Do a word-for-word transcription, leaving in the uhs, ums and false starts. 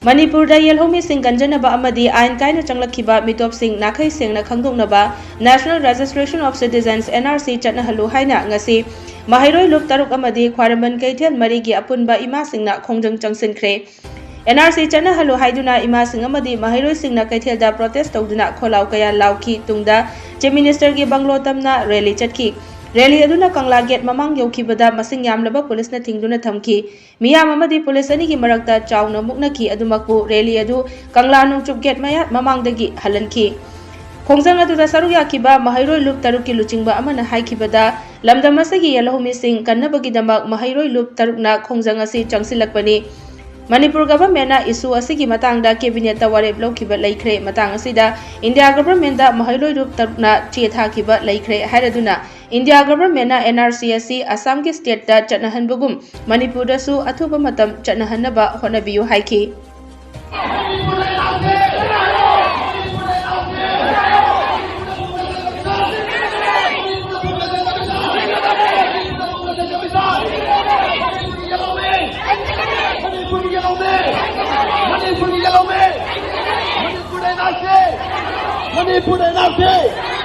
ꯃꯅꯤꯄꯨꯔꯗ ꯌꯦꯜꯍꯧꯃꯤꯁꯤꯡ ꯀꯟꯖꯅꯕ ꯑꯃꯗꯤ ꯑꯥꯏꯟ ꯀꯥꯏꯅ ꯆꯪꯂꯛꯈꯤꯕ ꯃꯤꯇꯣꯞꯁꯤꯡ ꯅꯥꯈꯩ ꯁꯦꯡꯅ ꯈꯪꯗꯣꯛꯅꯕ National Registration of Citizens, N R C, ꯆꯠꯅꯍꯜꯂꯨ ꯍꯥꯏꯅ ꯉꯁꯤ ꯃꯍꯩꯔꯣꯏ ꯂꯨꯞ ꯇꯔꯨꯛ ꯑꯃꯗꯤ ꯈ꯭ꯋꯥꯏꯔꯝꯕꯟ ꯀꯩꯊꯦꯜ ꯃꯔꯤꯒꯤ ꯑꯄꯨꯟꯕ ꯏꯃꯥꯁꯤꯡꯅ ꯈꯣꯡꯖꯪ ꯆꯪꯁꯤꯟꯈ꯭ꯔꯦ꯫ N R C ꯆꯠꯅꯍꯜꯂꯨ ꯍꯥꯏꯗꯨꯅ ꯏꯃꯥꯁꯤꯡ ꯑꯃꯗꯤ ꯃꯍꯩꯔꯣꯏꯁꯤꯡꯅ ꯀꯩꯊꯦꯜꯗ protest ꯇꯧꯗꯨꯅ ꯈꯣꯜꯂꯥꯎ ꯀꯌꯥ ꯂꯥꯎꯈꯤ꯫ ꯇꯨꯡꯗ Chief Minister ꯒꯤ ꯕꯪꯒ꯭ꯂꯣ ꯇꯝꯅ rally ꯆꯠꯈꯤ꯫ Rally ꯑꯗꯨꯅ ꯀꯪꯂꯥ gate ꯃꯃꯥꯡ ꯌꯧꯈꯤꯕꯗ ꯃꯁꯤꯡ ꯌꯥꯝꯂꯕ ꯄꯨꯂꯤꯁꯅ ꯊꯤꯡꯗꯨꯅ ꯊꯝꯈꯤ꯫ ꯃꯤꯌꯥꯝ ꯑꯃꯗꯤ ꯄꯨꯂꯤꯁ ꯑꯅꯤꯒꯤ ꯃꯔꯛꯇ ꯆꯥꯎꯅ ꯃꯨꯛꯅꯈꯤ꯫ ꯑꯗꯨꯃꯛꯄꯨ rally ꯑꯗꯨ ꯀꯪꯂꯥ ꯅꯣꯡꯆꯨꯞ gate ꯃꯌꯥ ꯃꯃꯥꯡꯗꯒꯤ ꯍꯜꯍꯟꯈꯤ꯫ ꯈꯣꯡꯖꯪ ꯑꯗꯨꯗ ꯁꯔꯨꯛ ꯌꯥꯈꯤꯕ ꯃꯍꯩꯔꯣꯏ ꯂꯨꯞ ꯇꯔꯨꯛꯀꯤ ꯂꯨꯆꯤꯡꯕ ꯑꯃꯅ ꯍꯥꯏꯈꯤꯕꯗ, ꯂꯝꯗꯝ ꯑꯁꯤꯒꯤ ꯌꯦꯜꯍꯧꯃꯤꯁꯤꯡ ꯀꯟꯅꯕꯒꯤꯗꯃꯛ ꯃꯍꯩꯔꯣꯏ ꯂꯨꯞ ꯇꯔꯨꯛꯅ ꯈꯣꯡꯖꯪ ꯑꯁꯤ ꯆꯪꯁꯤꯜꯂꯛꯄꯅꯤ꯫ ꯃꯅꯤꯄꯨꯔ government ꯅ issue ꯑꯁꯤꯒꯤ ꯃꯇꯥꯡꯗ cabinet ꯇ ꯋꯥꯔꯦꯞ ꯂꯧꯈꯤꯕ ꯂꯩꯈ꯭ꯔꯦ꯫ ꯃꯇꯥꯡ ꯑꯁꯤꯗ India government ꯗ ꯃꯍꯩꯔꯣꯏ ꯂꯨꯞ ꯇꯔꯨꯛꯅ ꯆꯦ ꯊꯥꯈꯤꯕ ꯂꯩꯈ꯭ꯔꯦ ꯍꯥꯏꯔꯗꯨꯅ, India government ꯅ N R C ꯑꯁꯤ ꯑꯁꯥꯝꯒꯤ state ꯇ ꯆꯠꯅꯍꯟꯕꯒꯨꯝ ꯃꯅꯤꯄꯨꯔꯗꯁꯨ ꯑꯊꯨꯕ ꯃꯇꯝ ꯆꯠꯅꯍꯟꯅꯕ ꯍꯣꯠꯅꯕꯤꯌꯨ ꯍꯥꯏꯈꯤ꯫ Manipur N R C! Manipur N R C!